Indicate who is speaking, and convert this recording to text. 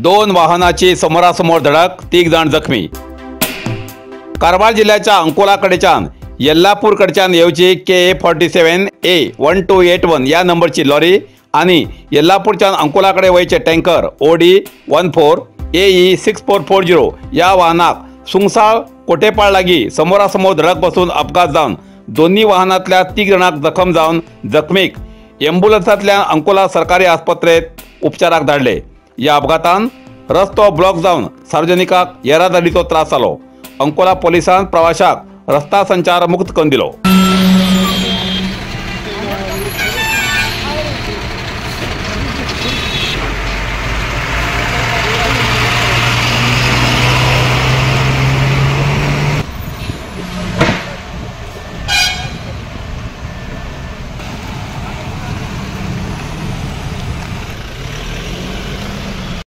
Speaker 1: दोन वाहनाची समोरासमोर धडक, 3 जाण जखमी। कारवार जिल्ह्याच्या अंकोलाकडेच्यान येल्लापूरकडच्यान येवची KA 47 A 1281 या नंबरची लॉरी आणि येल्लापूरच्यान अंकोलाकडे वयचे टँकर OD 14 AE 6440 या वाहनाक सुंगसाळ कोटेपाळ लागी समोरासमोर धडक बसून अपघात जावन दोन्ही वाहनांतल्या 3 जणांक जखम जावन जखमीक एम्ब्युलन्सांतल्यान अंकोला सरकारी आस्पत्रेत उपचाराक धाडले। या अपघातान रस्तो ब्लॉक जावन सार्वजनिकांक येरादारीचो त्रास जालो। अंकोला पोलिसान प्रवाशाक रस्ता संचार मुक्त करून दिलो।